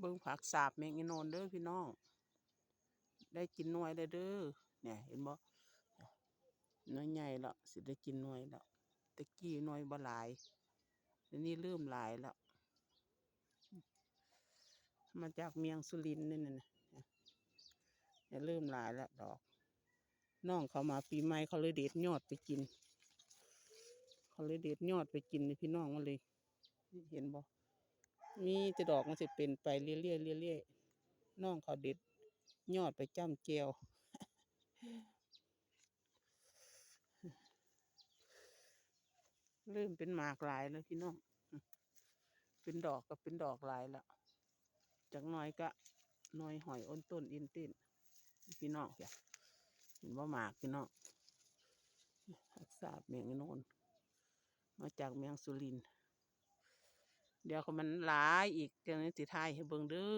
ເບິ່ງຜັກສາບແມງອີໂນນເດີພີ່ນ້ອງ ໄດ້ກິນໜ່ວຍແລ້ວເດີ. ນີ້ເຫັນບໍ່? ໜ່ວຍໃຫຍ່ແລ້ວ ຊິໄດ້ກິນໜ່ວຍແລ້ວ. ແຕ່ກີ້ໜ່ວຍບໍ່ຫຼາຍ ດຽວນີ້ເລີ່ມຫຼາຍແລ້ວ. ມາຈາກເມືອງສຸລິນນີ້ນະ ເລີ່ມຫຼາຍແລ້ວດອກ. ນ້ອງເຂົາມາປີໃໝ່ ເຂົາເລີຍເດັດຍອດໄປກິນ ເຂົາເລີຍເດັດຍອດໄປກິນນີ້ພີ່ນ້ອງ. ມັນເລີຍ ເຫັນບໍ່? ມີແຕ່ດອກ ມັນຊິເປັນໄປເລື້ອຍໆ ເລື້ອຍໆ. ນ້ອງເຂົາເດັດຍອດໄປຈ້ຳແຈ່ວ. ເລີ່ມເປັນໝາກຫຼາຍແລ້ວພີ່ນ້ອງ ເປັນດອກກໍເປັນດອກຫຼາຍແລ້ວ. ຈັກໜ່ອຍກະໜ່ວຍຫອຍໂອນໂຕນເອັນເຕັ້ນ ພີ່ນ້ອງ. ເຫັນບໍ່ໝາກພີ່ນ້ອງ? ຜັກສາບແມງອີໂນນ ມາຈາກເມືອງສຸລິນ. ດຽວຄັນມັນຫຼາຍອີກ ຈັ່ງຊິຖ່າຍໃຫ້ເບິ່ງເດີ.